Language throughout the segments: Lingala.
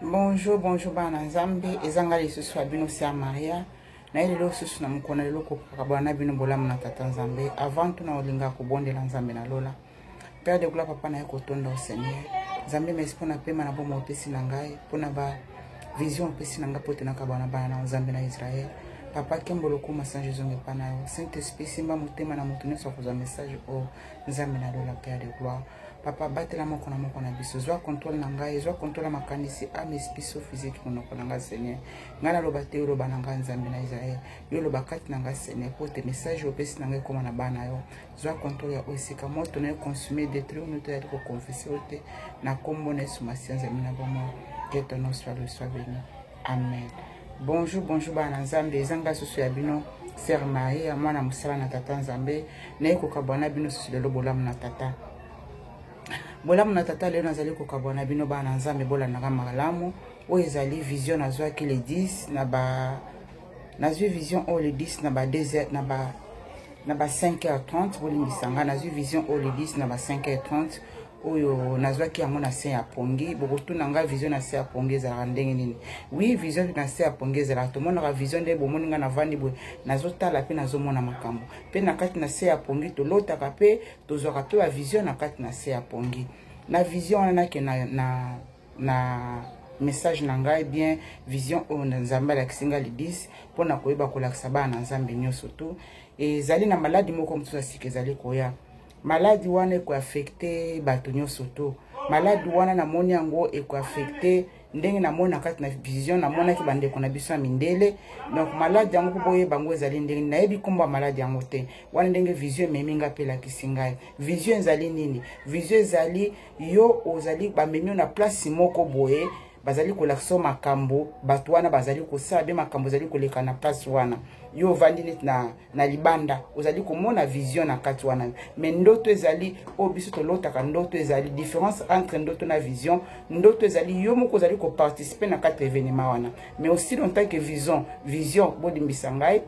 Bonjour, bonjour bana Nzambe, eza nga lisusu ya bino Sœur Maria. Na ye lelo susu na mokolo na lelo kokabwana na bino bolamu na Tata Nzambe. Avant tout na olinga kobondela Nzambe na lola. Père de gloire papa na ye kotonda au Seigneur. Nzambe merci pona pema na bomoi opesi na ngai, pona ba vision opesi na ngai po te nakabwana bana na Nzambe na Israël. Papa kembo lokuma Saint Jésus ngepa na yo. Saint Esprit simba motema na moto nyonso akozwa message oyo Nzambe na lola Père de gloire. Papa batela moko na moko na biso, zwa contrôle na ngai, zwa contrôle ya makanisi, âme, esprit, so physique, monoko na ngai Seigneur. Ngai naloba te, oloba na ngai Nzambe na Israël. Yo loba kati na ngai Seigneur, po te message opesi na ngai ekoma na bana yo. Zwa contrôle ya oyo esika moto na yo consume, détruire nous toyali koconfesse yo te na kombo na Yesu Masiya Nzambe na bomoi. Que ton nom soit le soit béni. Amen. Bonjour, bonjour bana Nzambe, eza ngai susu ya bino Sœur Marie, ya mwana mosala na Tata Nzambe. Naye kokabwana bino susu lelo bolamu na Tata. Bolamu na Tata lelo nazali kokabwana bino bana Nzambe, bolandaka malamu. Oyo ezali vision nazwaki le 10 na ba nazwi vision oyo le 10 na ba 2 na ba 5h30. Bolimbisa nga, nazwi vision oyo le 10 na ba 5h30 oyo nazwaki yango na se ya pongi. Bokotuna nga, vision na se ya pongi ezalaka ndenge nini? Oui, vision na se ya pongi ezalaka, tomonaka vision nde bomoni nga navandi boye, nazotala mpe nazomona makambo mpe na kati na se ya pongi. Tolotaka mpe tozwaka mpe bavision na kati na se ya pongi. Na vision wana nake na message na ngai bien, vision oyo Nzambe alakisi ngai le 10 mpona koyeba kolakisa bana na Nzambe nyonso tu, ezali na maladi moko mosusu ya sika ezali koya. Maladi wana ekoaffecter bato nyonso to maladi wana namoni yango ekoaffecter ndenge namoni na kati na vision, namonaki bandeko na biso ya mindele. Donc maladi yango, mpo boyeba yango ezali ndenge, nayebi nkombo ya maladi yango te. Wana ndenge vision ememi ngai mpe elakisi ngai. Vision ezali nini? Vision ezali yo ozali, bamemi yo na place moko boye, bazali kolakisa makambo bato wana bazali kosala be makambo ezali koleka na place wana. Yo ovandi neti na libanda, ozali komona vision na kati wana. Mais ndoto ezali oyo biso tolotaka. Ndoto ezali différence entre ndoto na vision. Ndoto ezali yo moko ozali koparticiper na kati ya événement wana. Mais aussi longtemps que vision, bolimbisa ngai,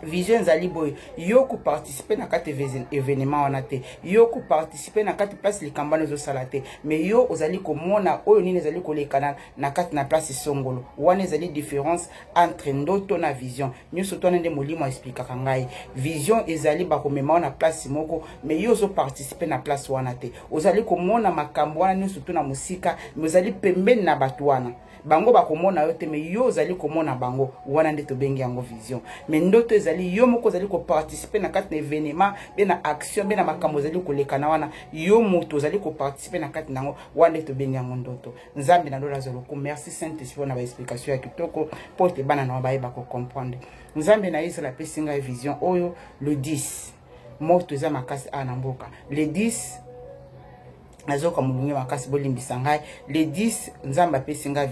vision ezali boye, yo koparticiper na kati événement wana te, yo koparticiper na kati place likambo wana ezosala te, mais yo ozali komona oyo nini ezali koleka na kati na place songolo wana. Ezali différence entre ndoto na vision. Nyonso to wana nde molimo aexpliquaka ngai. Vision ezali bakomema wana place moko, mais yo ozoparticiper na place wana te, ozali komona makambo wana nyonso to na mosika, mais ozali pembeni na bato wana. Bango bakomona yo te, mais yo ozali komona bango. Wana nde tobengi yango vision. Mais ndoto ezali yo moko ozali koparticiper na kati na événement mpe na action mpe na makambo ezali koleka na wana, yo moto ozali koparticiper na kati na yango. Wana nde tobengi yango ndoto. Nzambe na lola azwa lokumu. Merci Saint Esprit na baexplication ya kitoko mpo ete bana na bayeba kocomprendre. Nzambe na Israel apesi ngai vision oyo le 10. Moto eza makasi awa na mboka le 10, nazoyoka molunge makasi, bolimbisa ngai. Le 10 Nzambe apesi ngai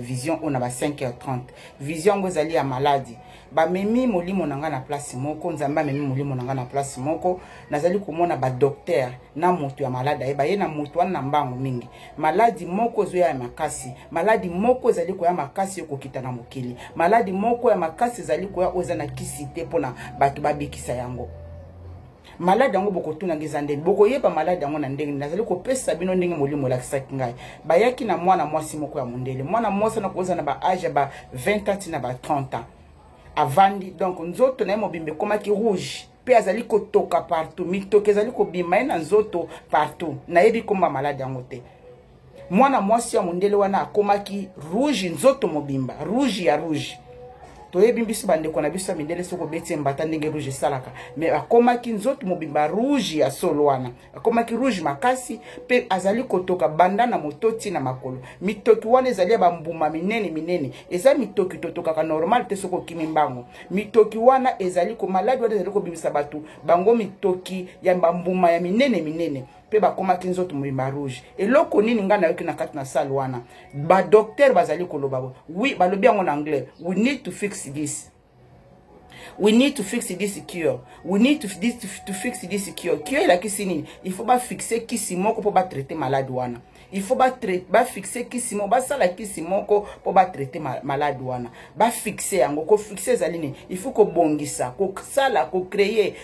vision oyo na ba 5h30. Vision yango ezali ya maladi. Bamemi molimo na ngai na place moko, Nzambe amemi molimo na ngai na place moko, nazali komona badocteur na moto ya maladi. Ayeba ye na moto wana na mbango mingi. Maladi moko ezoya ya makasi, maladi moko ezali koya makasi, ekokita na mokili. Maladi moko ya makasi ezali koya oyo eza na kisi te mpona bato babikisa yango. Maladi yango, bokotunanga eza ndenge bokoyeba maladi yango na ndenge nazali kopesa bino, ndenge molimo elakisaki ngai. Bayaki na mwana mwasi moko ya mondele. Mwana mwasi wana koza na baâge ya ba 20 ans tina ba 30 ans. Avandi, donc nzoto na ye mobimba ekomaki rouge mpe azali kotoka partout, mitoki ezali kobima ye na nzoto partout. Nayebi komba maladi yango te. Mwana mwasi ya mondele wana akomaki rouge, nzoto mobimba rouge ya rouge. Toyebi biso bandeko na biso ya mindele, soki obeti mbata, ndenge rouge esalaka. Mais akomaki nzoto mobimba rouge ya solo wana, akomaki rouge makasi mpe azali kotoka banda na mototi na makolo. Mitoki wana ezali ya bambuma minene minene, eza mitoki totokaka normal te soki okimi mbango. Mitoki wana ezali maladi wana ezali kobimisa bato bango mitoki ya bambuma ya minene minene mpe bakomaki nzoto mobimba rouge. Eloko nini ngai nayoki na kati na salle wana? Badocteur bazali koloba, oui, balobi yango na anglais: "We need to fix this, we need to fix this cure, we need to fix this cure." Cure elakisi nini? Il faut bafixe kisi moko mpo batraiter maladi wana. Il faut bafixe kisi moko, basala kisi moko mpo batraite malade wana. Bafixe yango. Kofixe ezali nini? Il faut kobongisa, kosala, kocreye,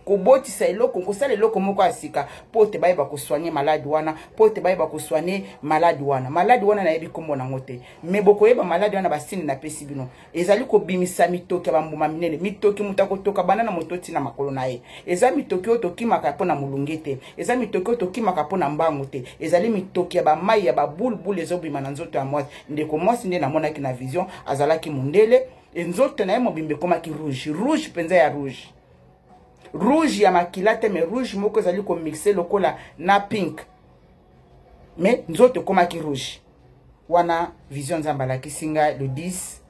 kobotisa eloko, kosala eloko moko ya sika mpo te bayeba kosoigne malade wana, mpo te bayeba kosoigne malade wana. Malade wana nayebi nkombo nango te, me bokoyeba malade wana basini napesi bino. Ezali kobimisa mitoki ya bambuma minene, mitoki moto akotoka banda na moto ntina makolo na ye. Eza mitoki oyo tokimaka mpo na molunge te, eza mitoki oyo tokimaka mpo na mbangu te, ezali mitoki ya bamai ya babulubulu ezobima na nzoto ya mwasi. Ndeko mwasi nde namonaki na vision, azalaki mondele, nzoto na ye mobimba ekomaki rouge, rouge mpenza ya rouge, rouge ya makila te, mais rouge moko ezali komixe lokola na pink, mais nzoto ekomaki rouge wana. Vision Nzambe alakisi ngai le 10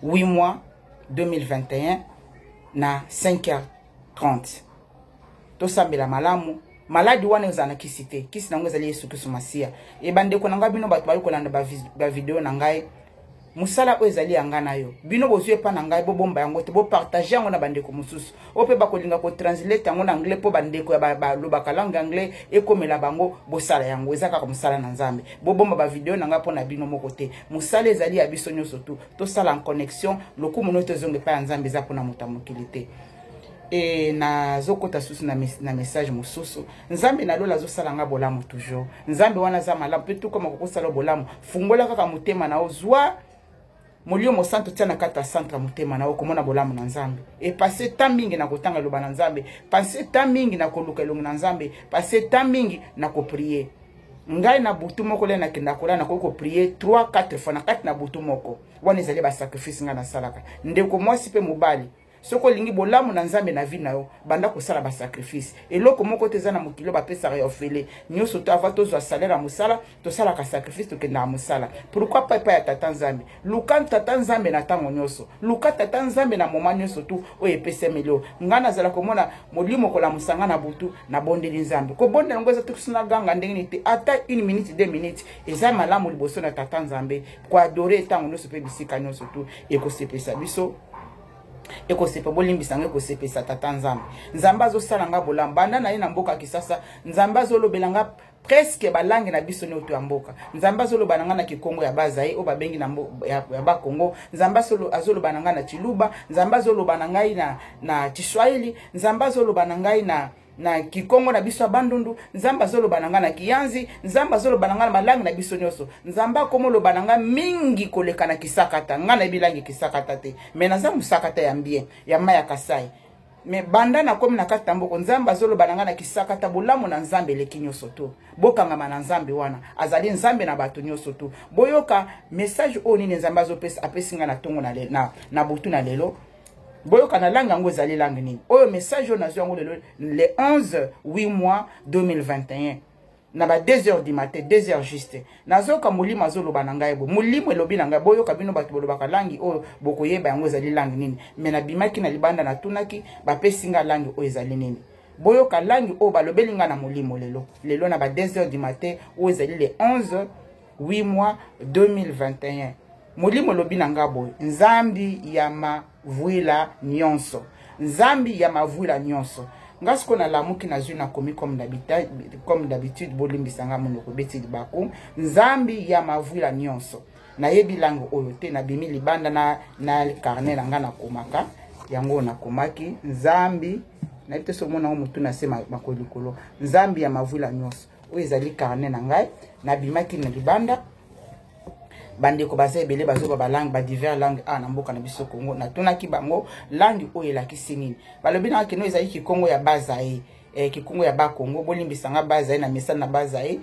8 mois 2021 na 5h30. Tosambela malamu. Maladi wana ezala na kisi te, kisi nango ezali Yesu Kristo Masiya. E bandeko na ngai, bino bato bayi kolanda bavideo na ngai, mosala oyo ezali ya ngai na yo. Bino bozwi epa na ngai, bobomba yango te, bopartage yango na bandeko mosusu oyo mpe bakolinga kotranslate yango na anglais, mpo bandeko ya balobaka langue anglais ekomela bango. Bosala yango, eza kaka mosala na Nzambe. Bobomba bavideo na ngai mpo na bino moko te, mosala ezali ya biso nyonso. Tu tosala en connexion, lokumu no tozonga epai ya Nzambe, eza mpona moto ya mokili te. E nazokota susu na message mosusu. Nzambe na lola azosala nga bolamu toujours. Nzambe wana aza malamu mpe tukoma kokosala bolamu. Fungola kaka motema na yo, zwa Molimo Mosantu, tia na kati ya centre ya motema na yo, okomona bolamu na Nzambe. Epasse temps mingi na kotanga eloba na Nzambe, passe temps mingi na koluka elongi na Nzambe, passe temps mingi na koprie. Ngai na butu moko le nakenda kolala, nakoki koprie 3 4 fois na kati na butu moko. Wana ezali basacrifice ngai nasalaka. Ndeko mwasi mpe mobali, soki olingi bolamu na Nzambe na vie na yo, banda kosala basacrifice. Eloko moko te eza na mokili oyo bapesaka ya ofele. Nyonso to ava tozwa salaire ya mosala, tosalaka sacrifice, tokendaka mosala. Pourquoi pa epai ya Tata Nzambe? Luka Tata Nzambe na ntango nyonso, luka Tata Nzambe na moma nyonso tu oyo epesemeli oyo. Ngai nazala komona molimo kolamusa ngai na butu, nabondeli Nzambe. Kobondela yango eza tokiso na ganga ndenge nini te, ata une minute, 2 minutes eza malamu liboso na Tata Nzambe. Koadore ntango nyonso mpe bisika nyonso tu ekosepesa biso, ekosepa, bolimbisa ngai, ekosepesa Tata Nzambe. Nzambe azosala nga bolamu. Banda na ye na mboka Kisasa, Nzambe azolobela nga presque balangue na biso nyonso ya mboka. Nzambe azoloba na ngai na kikongo ya bazaye oyo babengi na ya Bakongo. Nzambe azoloba na ngai na Chiluba. Nzambe azoloba na ngai na Chiswahili. Nzambe azoloba na ngai na kikongo na biso ya Bandundu. Nzambe azoloba na ngai na Kiyanzi. Nzambe azoloba na ngai na malangue na biso nyonso. Nzambe akomoloba na ngai mingi koleka na Kisakata. Ngai nayebi langue Kisakata te, mais naza mosakata ya mbien ya mai ya Kasai. Mais banda nakomi na kati na mboko, Nzambe azoloba na ngai na Kisakata. Bolamu na Nzambe eleki nyonso to bokangama na Nzambe wana, azali Nzambe na bato nyonso. To boyoka message oyo nini Nzambe azopesa, apesi ngai na ntongo na butu na lelo. Boyoka na langue yango ezali langue nini oyo. Message oyo nazwi yango lelo le 11 8 mois 2021 na ba 2 heures du matin, 2 heures juste. Nazoyoka molimo azoloba na ngai bo molimo elobi na ngai. Boyoka, bino bato bolobaka langue oyo, bokoyeba yango ezali langue nini. Mais nabimaki na libanda, natunaki, bapesi ngai langue oyo ezali nini. Boyoka langue oyo balobeli ngai na molimo lelo, lelo na ba 2 heures du matin, oyo ezali le 11 8 mois 2021. Molimo elobi na ngai boye: Nzambi ya mavwila nyonso, Nzambi ya mavwila nyonso. Nga sikoyo nalamuki, nazwi, nakomi comme d'habitude, bolimbisa nga, monoko ebeti libaku. Nzambi ya mavwila nyonso, nayebi langue oyo te. Nabimi libanda na carnet na nga, nakomaka yango. Nakomaki Nzambi, nayebi te soki omona yango, motu na se, makolo likolo. Nzambi ya mavwila nyonso, oyo ezali carnet na ngai. Nabimaki na libanda, bandeko baza ebele, bazoba balangue, badivers langue awa na mboka na biso Congo. Natunaki bango langue oyo elakisi nini. Balobi nanga keno ezali kikongo ya Bazaye, kikongo ya Bakongo. Bolimbisanga, Bazaye na mesana na Bazaye,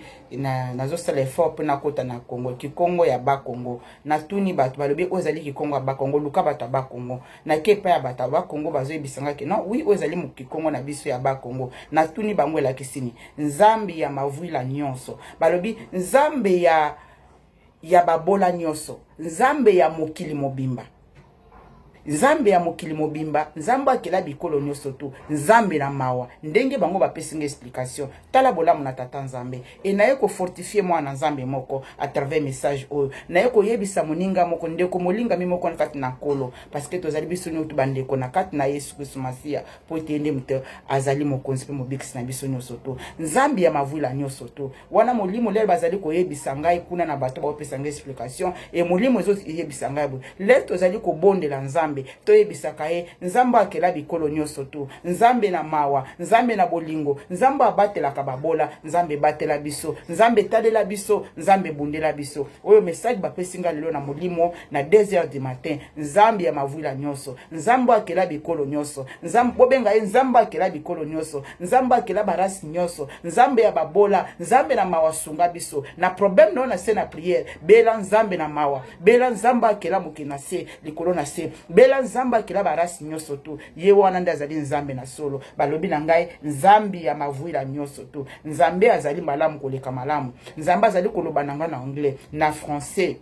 nazosala effort mpe nakota na Congo, kikongo ya Bakongo. Natuni bato, balobi oyo ezali kikongo ya Bakongo, luka bato ya Bakongo. Nake epai ya bato ya Bakongo, bazoyebisanga ke non, oui, oyo ezali kikongo na biso ya Bakongo. Natuni bango elakisi nini, Nzambe ya mavwila nyonso. Balobi Nzambe ya babola nyonso, Nzambe ya mokili mobimba. Nzambe ya mokili mobimba, Nzambe akela bikolo nyonso tu, Nzambe na mawa. Ndenge bango bapesi nga explication. Tala bolamu na Tata Nzambe. E naye ko fortifier mwana Nzambe moko à travers message oyo. Naye koyebisa moninga moko, ndeko molingami moko na kati na Nkolo, parce que tozali biso nyonso bandeko na kati na Yesu Kristo Masiya, po ete ye nde moto azali mokonzi mpe mobikisi na biso nyonso tu. Nzambe ya mavwila nyonso tu. Wana molimo lelo bazali koyebisa ngai kuna na bato baopesa ngai explication, e molimo ezoyebisa ngai boye. Lelo tozali kobondela Nzambe, toyebisaka ye Nzambe akela bikolo nyonso tu, Nzambe na mawa, Nzambe na bolingo, Nzambe abatelaka babola, Nzambe batela biso, Nzambe talela biso, Nzambe bundela biso. Oyo message bapesi ngai lelo na molimo na 2 heures du matin. Nzambe ya mavwila nyonso, Nzambe akela bikolo nyonso, Nzambe bobenga ye Nzambe akela bikolo nyonso, Nzambe akela barasi nyonso, Nzambe ya babola, Nzambe na mawa, sunga biso na problème na yo na se na prière. Bela Nzambe na mawa, bela Nzambe akela mokili na se likolo na se, bela Nzambe akela barasi nyonso tu. Ye wana nde azali Nzambe na solo. Balobi na ngai Nzambe ya mavwila nyonso tu. Nzambe azali malamu koleka malamu. Nzambe azali koloba na ngai na anglais, na français,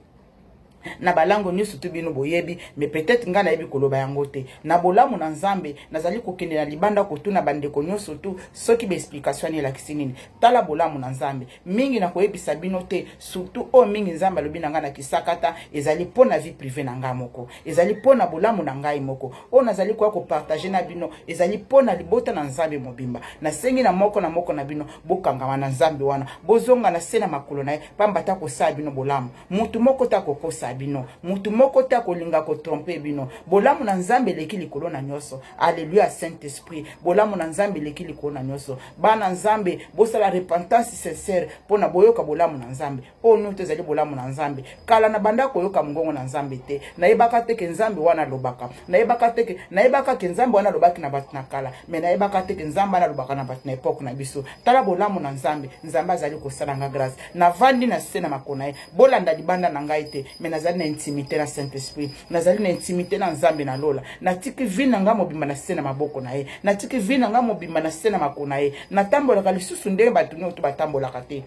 na balango nyonso tu bino boyebi, mais peut-être ngai nayebi koloba yango te. Na bolamu na Nzambe nazali kokende na libanda kotuna bandeko nyonso tu soki ba explication wana elakisi nini. Tala bolamu na Nzambe mingi nakoyebisa bino te, surtout oyo mingi Nzambe alobi na ngai na kisakata ezali mpo na vie privée na ngai moko, ezali mpo na bolamu na ngai moko. Oyo nazali koya kopartage na bino ezali mpo na libota na Nzambe mobimba. Nasengi na moko na moko na bino bokangama na Nzambe wana, bozonga na se na makolo na ye, pamba te akosala bino bolamu. Mutu moko te akokosa bino, mutu moko te akolinga kotrompe bino. Bolamu na Nzambe eleki likolo na nyonso. Alleluia, Saint Esprit. Bolamu na Nzambe eleki likolo na nyonso. Bana Nzambe, bosala repentance sincère mpo na boyoka bolamu na Nzambe. Oyo nyonso ezali bolamu na Nzambe. Kala na banda koyoka mongongo na Nzambe te. Nayebaka te ke Nzambe wana alobaka. Nayebaka te ke, nayebaka ke Nzambe wana alobaki na bato na kala, mais nayebaka te ke Nzambe wana alobaka na bato na epoque na biso. Tala bolamu na Nzambe. Nzambe azali kosala nga grâce. Navandi na se na makolo na ye. Bolanda libanda na ngai te, mais nazali na intimité na Saint-Esprit. Nazali na intimité na Nzambe na lola. Natiki vie na ngai mobimba na se na maboko na ye. Natiki vie na ngai mobimba na se na makolo na ye. Natambolaka lisusu ndenge bato nyonso batambolaka te.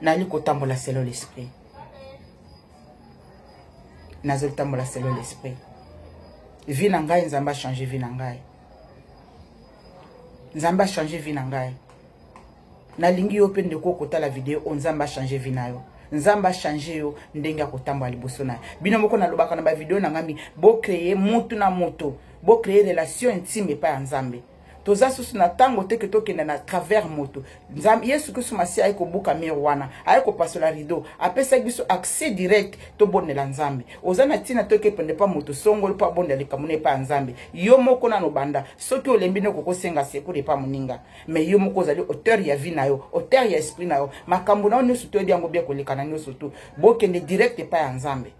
Nali kotambola selon l'esprit. Nazali kotambola selon l'esprit. Vie na ngai, Nzambe a changer vie na ngai. Nzambe a changer vie na ngai. Nalingi yo mpe ndeko kotala video oyo, Nzambe a changer vie na yo. Nzambe a changer yo ndenge ya kotambola liboso na ye. Bino moko nalobaka na bavideo na ngai mingi, bocreye mutu na moto, bocreye relation intime epai ya Nzambe. Toza susu na ntango te ke tokende na travers moto. Nzambe Yesu Kristo Masiya aye kobuka mur wana, aye kopasola rideau, apesaki biso accès direct tobondela Nzambe. Oza na ntina toke pende pa moto songolo mpo abondela likambo na epai ya Nzambe. Yo moko nano banda, soki olembi nde okokosenga secours epai moninga. Mais yo moko ozali auteur ya vie na yo, auteur ya esprit na yo. Makambo na yo nyonso toyebi yango bien koleka na nyonso tu. Bokende direct epai ya Nzambe.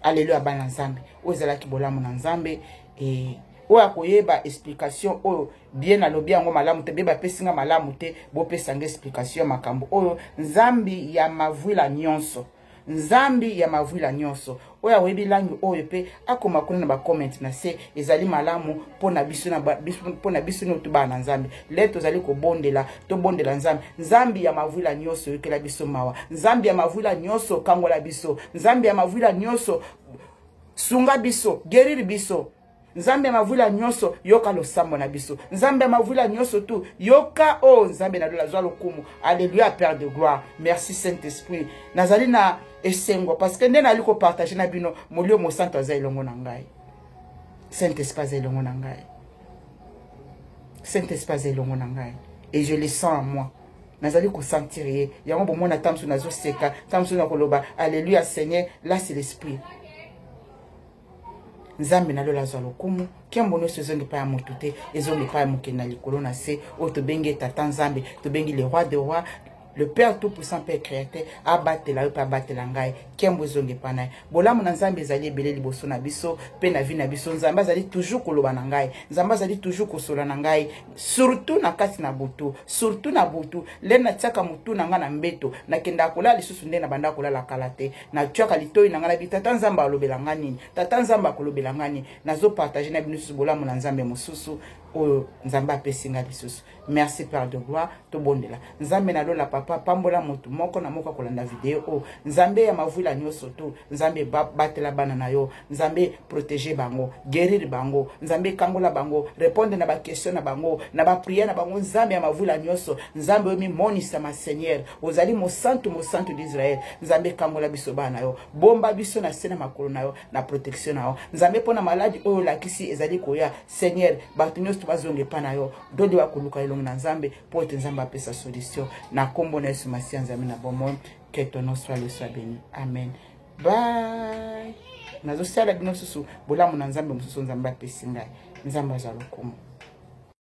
Alleluia, bana Nzambe. Oyo ezalaki bolamu na Nzambe. E oyo akoyeba explication oyo bien nalobi yango malamu te, bien bapesi nga malamu te, bopesa nga explication ya makambo oyo. Nzambe ya mavwila nyonso, Nzambe ya mavwila nyonso. Oyo akoyebi langi oyo mpe akoma kuna na bacomment na se. Ezali malamu mpona biso na biso, mpona biso nyonso bana na Nzambe. Le tozali kobondela, tobondela Nzambe. Nzambe ya mavwila nyonso, yokela biso mawa. Nzambe ya mavwila nyonso, kangola biso. Nzambe ya mavwila nyonso, sunga biso, guérir biso. Nzambe ya mavwila nyonso, yoka losambo na biso. Nzambe ya mavwila nyonso tu, yoka o oh, Nzambe na lola, zwa lokumu. Alléluia, Père de gloire. Merci Saint-Esprit. Nazali na esengo parce que nde nali kopartage na bino, molio mosantu aza elongo na ngai. Saint-Esprit aza elongo na ngai. Saint-Esprit aza elongo na ngai. Et je le sens en moi. Nazali kosentir ye. Yango bomona ntango mosusu nazoseka, ntango mosusu nakoloba alléluia Seigneur, là c'est l'esprit. Nzambe na lola azwa lokumu. Nkembo nyonso ezongi epai ya moto te, ezongi epai ya mokili na likolo na se, oyo tobengi Tata Nzambe, tobengi le roi de roi, le Père tout puissant, Père créateur. Abatela yo mpe abatela ngai. Nkembo ezongi epai na ye. Bolamu na Nzambe ezali ebele liboso na biso mpe na vie na biso. Nzambe azali toujours koloba na ngai, Nzambe azali toujours kosola na ngai, surtout na kati na butu, surtout na butu le natiaka motu na ngai na mbeto. Nakendaka kolala lisusu nde na banda kolala kala te. Natiaka litoi na ngai na bi, Tata Nzambe alobela ngai nini? Tata Nzambe akolobela ngai nini? Nazopartage na bino lisusu bolamu na Nzambe mosusu oyo Nzambe apesi ngai lisusu. Merci, Père de gloire. Tobondela. Nzambe na lola, papa, pambola motu moko na moko akolanda video oyo. Nzambe ya mavwila nyonso to Nzambe, batela bana na yo. Nzambe, protéger bango, guérir bango. Nzambe, kangola bango, répondre na baquestion na bango, na baprière na bango. Nzambe ya mavwila nyonso, Nzambe oyo mimonisama, Seigneur, ozali mosantu, mosantu d'Israël. Nzambe, kangola biso bana na yo, bomba biso na se na makolo na yo, na protection na yo, Nzambe. Mpo na maladi oyo olakisi ezali koya, Seigneur, bato nyonso bazonga epa na yo, dodi bakoluka elongi na Nzambe, mpo ete Nzambe apesa solution na nkombo na Yesu Masiya, Nzambe na bomoi. Que ton nom soit le soit béni. Amen. Bye. Nazosala bino susu bolamu na Nzambe mosusu Nzambe apesi ngai. Nzambe azwa lokumu.